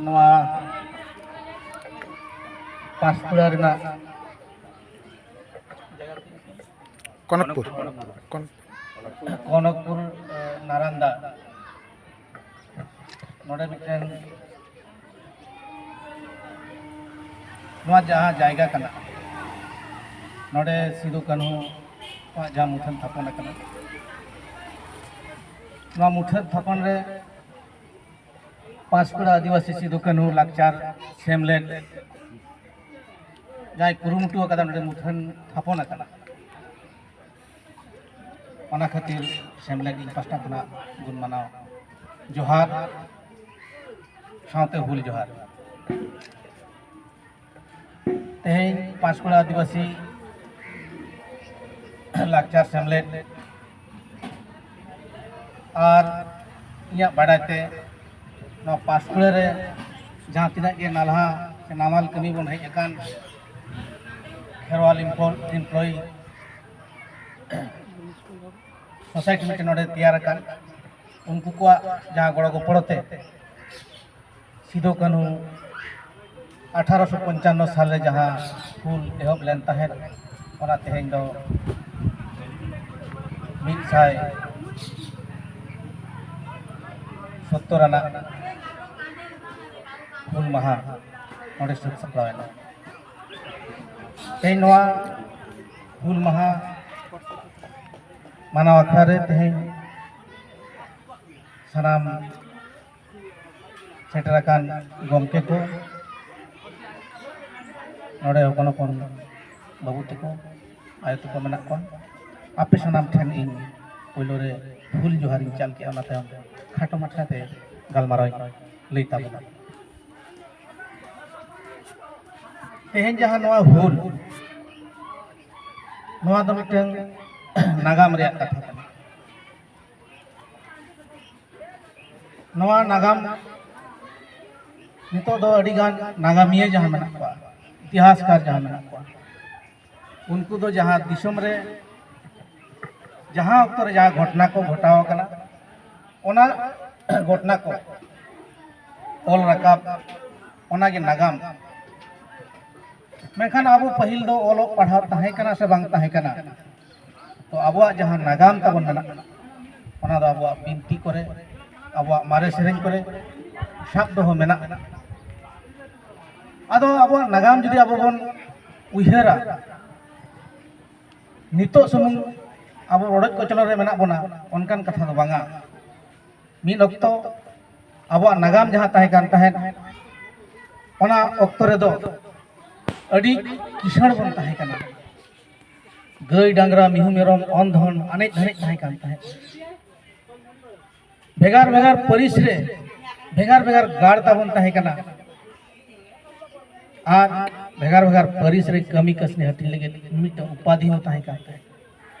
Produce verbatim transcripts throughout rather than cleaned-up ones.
ᱱᱚᱣᱟ ᱯᱟᱸᱥᱠᱩᱲᱟ ᱨᱮᱱᱟᱜ ᱠᱚᱱᱚᱠᱯᱩᱨ᱾ ᱠᱚᱱ- ᱠᱚᱱᱚᱠᱯᱩᱨ, ᱮ, ᱱᱟᱨᱟᱱᱫᱟ, ᱱᱚᱰᱮ ᱢᱤᱫᱴᱮᱱ, ᱱᱚᱣᱟ ᱡᱟᱦᱟᱸ ᱡᱟᱭᱜᱟ ᱠᱟᱱᱟ, ᱱᱚᱰᱮ ᱥᱤᱫᱩ ᱠᱟᱹᱱᱦᱩ ᱟᱜ ᱡᱟᱦᱟᱸ ᱢᱩᱴᱷᱟᱹᱱ ᱛᱷᱟᱯᱚᱱ ᱟᱠᱟᱱᱟ, ᱱᱚᱣᱟ ᱢᱩᱴᱷᱟᱹᱱ ᱛᱷᱟᱯᱚᱱ ᱨᱮ ᱯᱟᱸᱥᱠᱩᱲᱟ ᱟᱹᱫᱤᱵᱟᱹᱥᱤ ᱥᱤᱫᱩ ᱠᱟᱹᱱᱦᱩ ᱞᱟᱠᱪᱟᱨ ᱥᱮᱢᱞᱮᱫ ᱡᱟᱦᱟᱸᱭ ᱠᱩᱨᱩᱢᱩᱴᱩ ᱟᱠᱟᱫᱟ, ᱱᱚᱰᱮ ᱢᱩᱴᱷᱟᱹᱱ ᱛᱷᱟᱯᱚᱱ ᱟᱠᱟᱱᱟ᱾ ᱚᱱᱟ ᱠᱷᱟᱹᱛᱤᱨ ᱥᱮᱢᱞᱮᱫ ᱤᱧ ᱯᱟᱥᱴᱟ ᱠᱷᱚᱱᱟᱜ ᱜᱩᱱ ᱢᱟᱱᱟᱣ ᱡᱚᱦᱟᱨ ᱥᱟᱶᱛᱮ ᱦᱩᱞ ᱡᱚᱦᱟᱨ᱾ ᱛᱮᱦᱮᱧ ᱯᱟᱸᱥᱠᱩᱲᱟ ᱟᱹᱫᱤᱵᱟᱹᱥᱤ ᱞᱟᱠᱪᱟᱨ ᱥᱮᱢᱞᱮᱫ ᱟᱨ ᱤᱧᱟᱹᱜ ᱵᱟᱰᱟᱭ ᱛᱮ ᱱᱚᱣᱟ ᱯᱟᱸᱥᱠᱩᱲᱟ ᱨᱮ ᱡᱟᱦᱟᱸ ᱛᱤᱱᱟᱹᱜ ᱜᱮ ᱱᱟᱞᱦᱟ ᱥᱮ ᱱᱟᱢᱟᱞ ᱠᱟᱹᱢᱤ ᱵᱚᱱ ᱦᱮᱡ ᱟᱠᱟᱱ, ᱠᱷᱮᱨᱣᱟᱞ ᱮᱢᱯᱞᱚᱭ ᱥᱳᱥᱟᱭᱴᱤ ᱢᱤᱫᱴᱮᱱ ᱱᱚᱰᱮ ᱛᱮᱭᱟᱨ ᱟᱠᱟᱱ, ᱩᱱᱠᱩ ᱠᱚᱣᱟᱜ ᱡᱟᱦᱟᱸ ᱜᱚᱲᱚ ᱜᱚᱯᱚᱲᱚ ᱛᱮ ᱥᱤᱫᱩ ᱠᱟᱹᱱᱦᱩ ᱟᱴᱷᱟᱨᱚᱥᱚ ᱯᱚᱧᱪᱟᱱᱱᱚ ᱥᱟᱞᱨᱮ ᱡᱟᱦᱟᱸ ᱦᱩᱞ ᱮᱦᱚᱵ ᱞᱮᱱ ᱛᱟᱦᱮᱸᱫ, ᱚᱱᱟ ᱛᱮᱦᱮᱧ ᱫᱚ ᱢᱤᱫ ᱥᱟᱭ ᱥᱚᱛᱛᱚᱨ ᱟᱱᱟᱜ ᱦᱩᱞ ᱢᱟᱦᱟ ᱱᱚᱰᱮ ᱥᱟᱹᱛ ᱥᱟᱯᱲᱟᱣ ᱮᱱᱟ᱾ ᱛᱮᱦᱮᱧ ᱱᱚᱣᱟ ᱦᱩᱞ ᱢᱟᱦᱟ ᱢᱟᱱᱟᱣ ᱟᱠᱷᱲᱟ ᱨᱮ ᱛᱮᱦᱮᱧ ᱥᱟᱱᱟᱢ ᱥᱮᱴᱮᱨ ᱟᱠᱟᱱ ᱜᱚᱢᱠᱮ ᱠᱚ, ᱱᱚᱰᱮ ᱦᱚᱯᱚᱱ ᱦᱚᱯᱚᱱ ᱵᱟᱹᱵᱩ ᱛᱟᱠᱚ, ᱟᱭᱳ ᱛᱟᱠᱚ ᱢᱮᱱᱟᱜ ᱠᱚᱣᱟ, ᱟᱯᱮ ᱥᱟᱱᱟᱢ ᱴᱷᱮᱱ ᱤᱧ ᱯᱳᱭᱞᱳ ᱨᱮ ᱦᱩᱞ ᱡᱚᱦᱟᱨ ᱤᱧ ᱪᱟᱞ ᱠᱮᱜᱼᱟ, ᱚᱱᱟ ᱛᱟᱭᱚᱢ ᱠᱷᱟᱴᱚ ᱢᱟᱪᱷᱟ ᱛᱮ ᱜᱟᱞᱢᱟᱨᱟᱣ ᱤᱧ ᱞᱟᱹᱭ ᱛᱟᱵᱚᱱᱟ᱾ ᱛᱮᱦᱮᱧ ᱡᱟᱦᱟᱸ ᱱᱚᱣᱟ ᱦᱩᱞ, ᱱᱚᱣᱟ ᱫᱚ ᱢᱤᱫᱴᱟᱝ ᱱᱟᱜᱟᱢ ᱨᱮᱭᱟᱜ ᱠᱟᱛᱷᱟ ᱠᱟᱱᱟ᱾ ᱱᱚᱣᱟ ᱱᱟᱜᱟᱢ ᱱᱤᱛᱚᱜ ᱫᱚ ᱟᱹᱰᱤ ᱜᱟᱱ ᱱᱟᱜᱟᱢᱤᱭᱟᱹ ᱡᱟᱦᱟᱸ ᱢᱮᱱᱟᱜ ᱠᱚᱣᱟ, ᱤᱛᱤᱦᱟᱥᱠᱟᱨ ᱡᱟᱦᱟᱸ ᱢᱮᱱᱟᱜ ᱠᱚᱣᱟ, ᱩᱱᱠᱩ ᱫᱚ ᱡᱟᱦᱟᱸ ᱫᱤᱥᱚᱢ ᱨᱮ ᱡᱟᱦᱟᱸ ᱚᱠᱛᱚ ᱨᱮ ᱡᱟᱦᱟᱸ ᱜᱷᱚᱴᱚᱱᱟ ᱠᱚ ᱜᱷᱚᱴᱟᱣ ᱟᱠᱟᱱᱟ, ᱚᱱᱟ ᱜᱷᱚᱴᱚᱱᱟ ᱠᱚ ᱚᱞ ᱨᱟᱠᱟᱵ, ᱚᱱᱟᱜᱮ ᱱᱟᱜᱟᱢ᱾ ᱢᱮᱱᱠᱷᱟᱱ ᱟᱵᱚ ᱯᱟᱹᱦᱤᱞ ᱫᱚ ᱚᱞᱚᱜ ᱯᱟᱲᱦᱟᱣ ᱛᱟᱦᱮᱸ ᱠᱟᱱᱟ ᱥᱮ ᱵᱟᱝ ᱛᱟᱦᱮᱸ ᱠᱟᱱᱟ? ᱛᱚ ᱟᱵᱚᱣᱟᱜ ᱡᱟᱦᱟᱸ ᱱᱟᱜᱟᱢ ᱛᱟᱵᱚᱱ ᱢᱮᱱᱟᱜᱼᱟ, ᱚᱱᱟ ᱫᱚ ᱟᱵᱚᱣᱟᱜ ᱵᱤᱱᱛᱤ ᱠᱚᱨᱮ, ᱟᱵᱚᱣᱟᱜ ᱢᱟᱨᱮ ᱥᱮᱨᱮᱧ ᱠᱚᱨᱮ ᱥᱟᱵ ᱫᱚᱦᱚ ᱢᱮᱱᱟᱜᱼᱟ᱾ ᱟᱫᱚ ᱟᱵᱚᱣᱟᱜ ᱱᱟᱜᱟᱢ ᱡᱩᱫᱤ ᱟᱵᱚ ᱵᱚᱱ ᱩᱭᱦᱟᱹᱨᱟ, ᱱᱤᱛᱚᱜ ᱥᱩᱢᱩᱝ ᱟᱵᱚ ᱨᱚᱰᱚᱡ ᱠᱚᱪᱞᱚᱱ ᱨᱮ ᱢᱮᱱᱟᱜ ᱵᱚᱱᱟ, ᱚᱱᱠᱟᱱ ᱠᱟᱛᱷᱟ ᱫᱚ ᱵᱟᱝᱟ᱾ ᱢᱤᱫ ᱚᱠᱛᱚ ᱟᱵᱚᱣᱟᱜ ᱱᱟᱜᱟᱢ ᱡᱟᱦᱟᱸ ᱛᱟᱦᱮᱸ ᱠᱟᱱ ᱛᱟᱦᱮᱸᱫ, ᱚᱱᱟ ᱚᱠᱛᱚ ᱨᱮᱫᱚ ᱟᱹᱰᱤ ᱠᱤᱥᱟᱹᱬ ᱵᱚᱱ ᱛᱟᱦᱮᱸ ᱠᱟᱱᱟ᱾ ᱜᱟᱹᱭ, ᱰᱟᱝᱨᱟ, ᱢᱤᱦᱩ, ᱢᱮᱨᱚᱢ, ᱚᱱ ᱫᱷᱚᱱ ᱟᱱᱮᱡ ᱫᱷᱟᱱᱮᱡ ᱛᱟᱦᱮᱸ ᱠᱟᱱ ᱛᱟᱦᱮᱸᱫ᱾ ᱵᱷᱮᱜᱟᱨ ᱵᱷᱮᱜᱟᱨ ᱯᱟᱹᱨᱤᱥ ᱨᱮ ᱵᱷᱮᱜᱟᱨ ᱵᱷᱮᱜᱟᱨ ᱜᱟᱲ ᱛᱟᱵᱚᱱ ᱛᱟᱦᱮᱸ ᱠᱟᱱᱟ᱾ ᱟᱨ ᱵᱷᱮᱜᱟᱨ ᱵᱷᱮᱜᱟᱨ ᱯᱟᱹᱨᱤᱥ ᱨᱮ ᱠᱟᱹᱢᱤ ᱠᱟᱹᱥᱱᱤ ᱦᱟᱹᱴᱤᱧ ᱞᱟᱹᱜᱤᱫ ᱢᱤᱫᱴᱟᱝ ᱩᱯᱟᱫᱷᱤ ᱦᱚᱸ ᱛᱟᱦᱮᱸ ᱠᱟᱱ ᱛᱟᱦᱮᱸᱫ᱾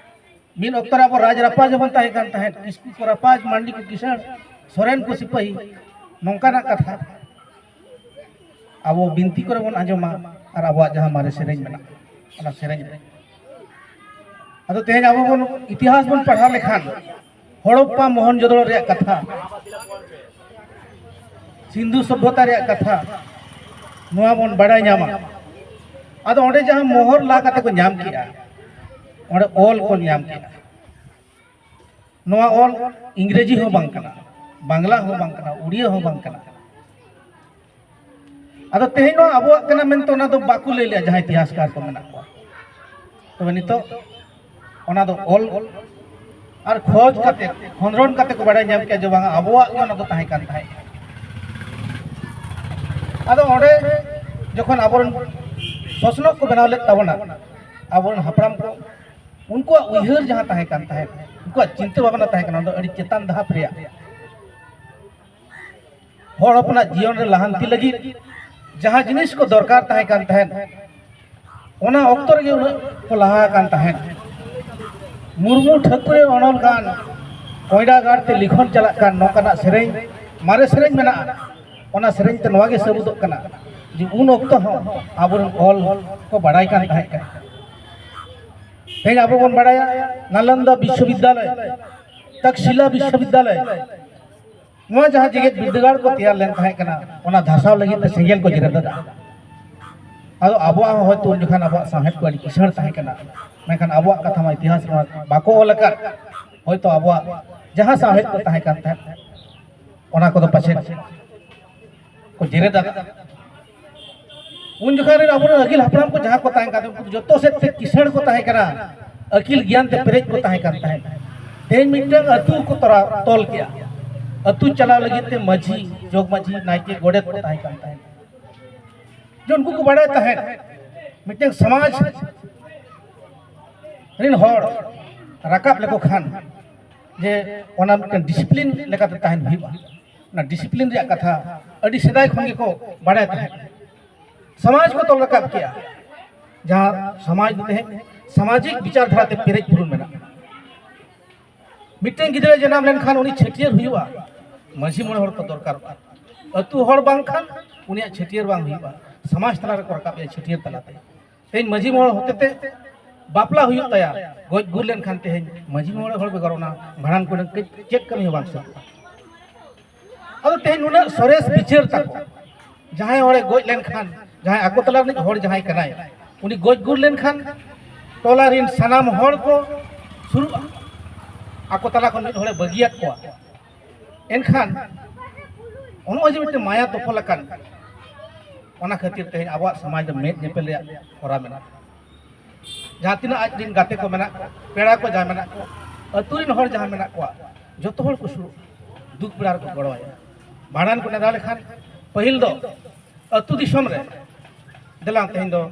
ᱢᱤᱫ ᱚᱠᱛᱚ ᱨᱮ ᱟᱵᱚ ᱨᱟᱡᱽ ᱨᱟᱯᱟᱡᱽ ᱦᱚᱸᱵᱚᱱ ᱛᱟᱦᱮᱸ ᱠᱟᱱ ᱛᱟᱦᱮᱸᱫ, ᱠᱤᱥᱠᱩ ᱠᱚ ᱨᱟᱯᱟᱡᱽ, ᱢᱟᱱᱰᱤ ᱠᱚ ᱠᱤᱥᱟᱹᱬ, ᱥᱚᱨᱮᱱ ᱠᱚ ᱥᱤᱯᱟᱹᱦᱤ, ᱱᱚᱝᱠᱟᱱᱟᱜ ᱠᱟᱛᱷᱟ ᱟᱵᱚ ᱵᱤᱱᱛᱤ ᱠᱚᱨᱮ ᱵᱚᱱ ᱟᱸᱡᱚᱢᱟ᱾ ᱟᱨ ᱟᱵᱚᱣᱟᱜ ᱡᱟᱦᱟᱸ ᱢᱟᱨᱮ ᱥᱮᱨᱮᱧ ᱢᱮᱱᱟᱜᱼᱟ, ᱚᱱᱟ ᱥᱮᱨᱮᱧ ᱨᱮ, ᱟᱫᱚ ᱛᱮᱦᱮᱧ ᱟᱵᱚ ᱵᱚᱱ ᱤᱛᱤᱦᱟᱥ ᱵᱚᱱ ᱯᱟᱲᱦᱟᱣ ᱞᱮᱠᱷᱟᱱ, ᱦᱚᱲᱚᱯᱯᱟ ᱢᱚᱦᱮᱱᱡᱳᱫᱟᱲᱳ ᱨᱮᱭᱟᱜ ᱠᱟᱛᱷᱟ, ᱥᱤᱱᱫᱷᱩ ᱥᱚᱵᱷᱚᱛᱟ ᱨᱮᱭᱟᱜ ᱠᱟᱛᱷᱟ, ᱱᱚᱣᱟ ᱵᱚᱱ ᱵᱟᱲᱟᱭ ᱧᱟᱢᱟ᱾ ᱟᱫᱚ ᱚᱸᱰᱮ ᱡᱟᱦᱟᱸ ᱢᱚᱦᱚᱨ ᱞᱟ ᱠᱟᱛᱮ ᱠᱚ ᱧᱟᱢ ᱠᱮᱜᱼᱟ, ᱚᱸᱰᱮ ᱚᱞ ᱠᱚ ᱧᱟᱢ ᱠᱮᱜᱼᱟ᱾ ᱱᱚᱣᱟ ᱚᱞ ᱤᱝᱨᱮᱡᱤ ᱦᱚᱸ ᱵᱟᱝ ᱠᱟᱱᱟ, ᱵᱟᱝᱞᱟ ᱦᱚᱸ ᱵᱟᱝ ᱠᱟᱱᱟ, ᱩᱲᱤᱭᱟᱹ ᱦᱚᱸ ᱵᱟᱝ ᱠᱟᱱᱟ᱾ ᱟᱫᱚ ᱛᱮᱦᱮᱧ ᱱᱚᱣᱟ ᱟᱵᱚᱣᱟᱜ ᱠᱟᱱᱟ ᱢᱮᱱᱛᱮ ᱚᱱᱟ ᱫᱚ ᱵᱟᱠᱚ ᱞᱟᱹᱭ ᱞᱮᱜᱼᱟ ᱡᱟᱦᱟᱸᱭ ᱤᱛᱤᱦᱟᱥᱠᱟᱨ ᱠᱚ ᱢᱮᱱᱟᱜ ᱠᱚᱣᱟ᱾ ᱛᱚᱵᱮ ᱱᱤᱛᱚᱜ ᱚᱱᱟ ᱫᱚ ᱚᱞ ᱟᱨ ᱠᱷᱚᱡᱽ ᱠᱟᱛᱮ, ᱠᱷᱚᱸᱫᱽᱨᱚᱱ ᱠᱟᱛᱮ ᱠᱚ ᱵᱟᱲᱟᱭ ᱧᱟᱢ ᱠᱮᱜᱼᱟ ᱡᱮ ᱵᱟᱝᱟ, ᱟᱵᱚᱣᱟᱜ ᱜᱮ ᱚᱱᱟ ᱫᱚ ᱛᱟᱦᱮᱸ ᱠᱟᱱ ᱛᱟᱦᱮᱸᱫ᱾ ᱟᱫᱚ ᱚᱸᱰᱮ ᱡᱚᱠᱷᱚᱱ ᱟᱵᱚᱨᱮᱱ ᱥᱚᱥᱱᱚᱜ ᱠᱚ ᱵᱮᱱᱟᱣ ᱞᱮᱫ ᱛᱟᱵᱚᱱᱟ, ᱟᱵᱚᱨᱮᱱ ᱦᱟᱯᱲᱟᱢ ᱠᱚ, ᱩᱱᱠᱩᱣᱟᱜ ᱩᱭᱦᱟᱹᱨ ᱡᱟᱦᱟᱸ ᱛᱟᱦᱮᱸ ᱠᱟᱱ ᱛᱟᱦᱮᱸᱫ, ᱩᱱᱠᱩᱣᱟᱜ ᱪᱤᱱᱛᱟᱹ ᱵᱷᱟᱵᱽᱱᱟ ᱛᱟᱦᱮᱸ ᱠᱟᱱᱟ, ᱚᱱᱟ ᱫᱚ ᱟᱹᱰᱤ ᱪᱮᱛᱟᱱ ᱫᱷᱟᱯ ᱨᱮᱭᱟᱜ᱾ ᱦᱚᱲ ᱦᱚᱯᱚᱱᱟᱜ ᱡᱤᱭᱚᱱ ᱨᱮ ᱞᱟᱦᱟᱱᱛᱤ ᱞᱟᱹᱜᱤᱫ ᱡᱟᱦᱟᱸ ᱡᱤᱱᱤᱥ ᱠᱚ ᱫᱚᱨᱠᱟᱨ ᱛᱟᱦᱮᱸ ᱠᱟᱱ ᱛᱟᱦᱮᱸᱫ, ᱚᱱᱟ ᱚᱠᱛᱚ ᱨᱮᱜᱮ ᱩᱱᱟᱹᱜ ᱠᱚ ᱞᱟᱦᱟ ᱟᱠᱟᱱ ᱛᱟᱦᱮᱸᱫ᱾ ᱢᱩᱨᱢᱩ ᱴᱷᱟᱹᱠᱩᱨᱮ ᱚᱱᱚᱞ ᱠᱟᱱ, ᱠᱚᱭᱰᱟ ᱜᱟᱲ ᱛᱮ ᱞᱤᱠᱷᱚᱱ ᱪᱟᱞᱟᱜ ᱠᱟᱱ, ᱱᱚᱝᱠᱟᱱᱟᱜ ᱥᱮᱨᱮᱧ, ᱢᱟᱨᱮ ᱥᱮᱨᱮᱧ ᱢᱮᱱᱟᱜᱼᱟ᱾ ᱚᱱᱟ ᱥᱮᱨᱮᱧ ᱛᱮ ᱱᱚᱣᱟ ᱜᱮ ᱥᱟᱹᱵᱩᱫᱚᱜ ᱠᱟᱱᱟ ᱡᱮ ᱩᱱ ᱚᱠᱛᱚ ᱦᱚᱸ ᱟᱵᱚᱨᱮᱱ ᱚᱞ ᱠᱚ ᱵᱟᱲᱟᱭ ᱠᱟᱱ ᱛᱟᱦᱮᱸ ᱠᱟᱱᱟ᱾ ᱛᱮᱦᱮᱧ ᱟᱵᱚ ᱵᱚᱱ ᱵᱟᱲᱟᱭᱟ, ᱱᱟᱞᱚᱱᱫᱟ ᱵᱤᱥᱥᱚᱵᱤᱫᱽᱫᱟᱞᱚᱭ, ᱛᱟᱠᱥᱤᱞᱟ ᱵᱤᱥᱥᱚᱵᱤᱫᱽᱫᱟᱞᱚᱭ, ᱱᱚᱣᱟ ᱡᱟᱦᱟᱸ ᱡᱮᱜᱮᱛ ᱵᱤᱨᱫᱟᱹᱜᱟᱲ ᱠᱚ ᱛᱮᱭᱟᱨ ᱞᱮᱱ ᱛᱟᱦᱮᱸ ᱠᱟᱱᱟ, ᱚᱱᱟ ᱫᱷᱟᱥᱟᱣ ᱞᱟᱹᱜᱤᱫ ᱛᱮ ᱥᱮᱸᱜᱮᱞ ᱠᱚ ᱡᱮᱨᱮᱫ ᱞᱮᱫᱟ᱾ ᱟᱫᱚ ᱟᱵᱚᱣᱟᱜ ᱦᱚᱸ ᱦᱚᱭᱛᱳ ᱩᱱ ᱡᱚᱠᱷᱟᱱ ᱟᱵᱚᱣᱟᱜ ᱥᱟᱶᱦᱮᱫ ᱠᱚ ᱟᱹᱰᱤ ᱠᱤᱥᱟᱹᱬ ᱛᱟᱦᱮᱸ ᱠᱟᱱᱟ, ᱢᱮᱱᱠᱷᱟᱱ ᱟᱵᱚᱣᱟᱜ ᱠᱟᱛᱷᱟ ᱢᱟ ᱤᱛᱤᱦᱟᱥ ᱨᱮᱢᱟ ᱵᱟᱠᱚ ᱚᱞ ᱟᱠᱟᱫ᱾ ᱦᱚᱭᱛᱳ ᱟᱵᱚᱣᱟᱜ ᱡᱟᱦᱟᱸ ᱥᱟᱶᱦᱮᱫ ᱠᱚ ᱛᱟᱦᱮᱸ ᱠᱟᱱ ᱛᱟᱦᱮᱸᱫ, ᱚᱱᱟ ᱠᱚᱫᱚ ᱯᱟᱪᱮᱫ ᱠᱚ ᱡᱮᱨᱮᱫ ᱟᱠᱟᱫ᱾ ᱩᱱ ᱡᱚᱠᱷᱟᱱ ᱨᱮᱱ ᱟᱵᱚᱨᱮᱱ ᱟᱹᱜᱤᱞ ᱦᱟᱯᱲᱟᱢ ᱠᱚ ᱡᱟᱦᱟᱸ ᱠᱚ ᱛᱟᱦᱮᱸ ᱠᱟᱱ, ᱩᱱᱠᱩ ᱫᱚ ᱡᱚᱛᱚ ᱥᱮᱫ ᱛᱮ ᱠᱤᱥᱟᱹᱬ ᱠᱚ ᱛᱟᱦᱮᱸ ᱠᱟᱱᱟ, ᱟᱹᱠᱤᱞ ᱜᱮᱭᱟᱱ ᱛᱮ ᱯᱮᱨᱮᱡ ᱠᱚ ᱛᱟᱦᱮᱸ ᱠᱟᱱ ᱛᱟᱦᱮᱸᱫ᱾ ᱛᱮᱦᱮᱧ ᱢᱤᱫᱴᱟᱝ ᱟᱹᱛᱩ ᱠᱚ ᱛᱚᱨᱟ-, ᱛᱚᱞ ᱠᱮᱜᱼᱟ᱾ ᱟᱹᱛᱩ ᱪᱟᱞᱟᱣ ᱞᱟᱹᱜᱤᱫ ᱛᱮ ᱢᱟᱹᱡᱷᱤ, ᱡᱚᱜᱽ ᱢᱟᱹᱡᱷᱤ, ᱱᱟᱭᱠᱮ, ᱜᱚᱰᱮᱛ ᱠᱚ ᱛᱟᱦᱮᱸ ᱠᱟᱱ ᱛᱟᱦᱮᱸᱫ᱾ ᱡᱮ ᱩᱱᱠᱩ ᱠᱚ ᱵᱟᱲᱟᱭ ᱛᱟᱦᱮᱸᱫ, ᱢᱤᱫᱴᱟᱝ ᱥᱚᱢᱟᱡᱽ ᱨᱮᱱ ᱦᱚᱲ ᱨᱟᱠᱟᱵ ᱞᱮᱠᱚ ᱠᱷᱟᱱ, ᱡᱮ ᱚᱱᱟ ᱢᱤᱫᱴᱟᱝ ᱰᱤᱥᱤᱯᱞᱤᱱ ᱞᱮᱠᱟᱛᱮ ᱛᱟᱦᱮᱱ ᱦᱩᱭᱩᱜᱼᱟ᱾ ᱚᱱᱟ ᱰᱤᱥᱤᱯᱞᱤᱱ ᱨᱮᱭᱟᱜ ᱠᱟᱛᱷᱟ ᱟᱹᱰᱤ ᱥᱮᱫᱟᱭ ᱠᱷᱚᱱ ᱜᱮᱠᱚ ᱵᱟᱲᱟᱭ ᱛᱟᱦᱮᱸᱫ᱾ ᱥᱚᱢᱟᱡᱽ ᱠᱚ ᱛᱚᱞ ᱨᱟᱠᱟᱵ ᱠᱮᱜᱼᱟ, ᱡᱟᱦᱟᱸ ᱥᱚᱢᱟᱡᱽ ᱫᱚ ᱛᱮᱦᱮᱧ ᱥᱟᱢᱟᱡᱤᱠ ᱵᱤᱪᱟᱨ ᱫᱷᱟᱨᱟᱛᱮ ᱯᱮᱨᱮᱡ ᱯᱩᱨᱩᱱ ᱢᱮᱱᱟᱜᱼᱟ᱾ ᱢᱤᱫᱴᱟᱝ ᱜᱤᱫᱽᱨᱟᱹ ᱡᱟᱱᱟᱢ ᱞᱮᱱᱠᱷᱟᱱ ᱩᱱᱤ ᱪᱷᱟᱹᱴᱭᱟᱹᱨ ᱦᱩᱭᱩᱜᱼᱟ, ᱢᱟᱹᱡᱷᱤ ᱢᱚᱬᱮ ᱦᱚᱲ ᱠᱚ ᱫᱚᱨᱠᱟᱨᱚᱜᱼᱟ᱾ ᱟᱹᱛᱩ ᱦᱚᱲ ᱵᱟᱝᱠᱷᱟᱱ ᱩᱱᱤᱭᱟᱜ ᱪᱷᱟᱹᱴᱭᱟᱹᱨ ᱵᱟᱝ ᱦᱩᱭᱩᱜᱼᱟ, ᱥᱚᱢᱟᱡᱽ ᱛᱟᱞᱟ ᱨᱮᱠᱚ ᱨᱟᱠᱟᱵ ᱮᱭᱟ ᱪᱷᱟᱹᱴᱭᱟᱹᱨ ᱛᱟᱞᱟᱛᱮ᱾ ᱛᱮᱦᱮᱧ ᱢᱟᱹᱡᱷᱤ ᱢᱚᱬᱮ ᱦᱚᱛᱮᱛᱮ ᱵᱟᱯᱞᱟ ᱦᱩᱭᱩᱜ ᱛᱟᱭᱟ, ᱜᱚᱡ ᱜᱩᱨ ᱞᱮᱱᱠᱷᱟᱱ ᱛᱮᱦᱮᱧ ᱢᱟᱹᱡᱷᱤ ᱢᱚᱬᱮ ᱦᱚᱲ ᱵᱮᱜᱚᱨ ᱚᱱᱟ ᱵᱷᱟᱸᱰᱟᱱ ᱠᱚᱨᱮ ᱠᱟᱹᱡ ᱪᱮᱫ ᱠᱟᱹᱢᱤ ᱦᱚᱸ ᱵᱟᱝ ᱥᱟᱹᱛᱚᱜᱼᱟ᱾ ᱟᱫᱚ ᱛᱮᱦᱮᱧ ᱱᱩᱱᱟᱹᱜ ᱥᱚᱨᱮᱥ ᱵᱤᱪᱟᱹᱨ ᱛᱟᱠᱚ, ᱡᱟᱦᱟᱸᱭ ᱦᱚᱲᱮ ᱜᱚᱡ ᱞᱮᱱᱠᱷᱟᱱ, ᱡᱟᱦᱟᱸᱭ ᱟᱠᱚ ᱛᱟᱞᱟ ᱨᱤᱱᱤᱡ ᱦᱚᱲ ᱡᱟᱦᱟᱸᱭ ᱠᱟᱱᱟᱭ, ᱩᱱᱤ ᱜᱚᱡ ᱜᱩᱨ ᱞᱮᱱᱠᱷᱟᱱ ᱴᱚᱞᱟ ᱨᱤᱱ ᱥᱟᱱᱟᱢ ᱦᱚᱲ ᱠᱚ ᱥᱩᱨᱩᱜᱼᱟ, ᱟᱠᱚ ᱛᱟᱞᱟ ᱠᱷᱚᱱ ᱢᱤᱫ ᱦᱚᱲᱮ ᱵᱟᱹᱜᱤᱭᱟᱫ ᱠᱚᱣᱟ᱾ ᱮᱱᱠᱷᱟᱱ ᱱᱚᱜᱼᱚᱭ ᱡᱮ ᱢᱤᱫᱴᱮᱱ ᱢᱟᱭᱟ ᱛᱚᱯᱚᱞ ᱟᱠᱟᱱ, ᱚᱱᱟ ᱠᱷᱟᱹᱛᱤᱨ ᱛᱮᱦᱮᱧ ᱟᱵᱚᱣᱟᱜ ᱥᱚᱢᱟᱡᱽ ᱫᱚ ᱢᱮᱫ ᱧᱮᱯᱮᱞ ᱨᱮᱭᱟᱜ ᱦᱚᱨᱟ ᱢᱮᱱᱟᱜᱼᱟ᱾ ᱡᱟᱦᱟᱸ ᱛᱤᱱᱟᱹᱜ ᱟᱡ ᱨᱤᱱ ᱜᱟᱛᱮ ᱠᱚ ᱢᱮᱱᱟᱜ ᱠᱚᱣᱟ, ᱯᱮᱲᱟ ᱠᱚ ᱡᱟᱦᱟᱸ ᱢᱮᱱᱟᱜ ᱠᱚᱣᱟ, ᱟᱹᱛᱩ ᱨᱤᱱ ᱦᱚᱲ ᱡᱟᱦᱟᱸ ᱢᱮᱱᱟᱜ ᱠᱚᱣᱟ, ᱡᱚᱛᱚ ᱦᱚᱲ ᱠᱚ ᱥᱩᱨᱩᱜᱼᱟ, ᱫᱩᱠ ᱵᱮᱲᱟ ᱨᱮᱠᱚ ᱜᱚᱲᱚᱣᱟᱭᱟ᱾ ᱵᱷᱟᱸᱰᱟᱱ ᱠᱚ ᱱᱮᱰᱟ ᱞᱮᱠᱷᱟᱱ ᱯᱟᱹᱦᱤᱞ ᱫᱚ ᱟᱹᱛᱩ ᱫᱤᱥᱚᱢ ᱨᱮ ᱫᱮᱞᱟ ᱛᱮᱦᱮᱧ ᱫᱚ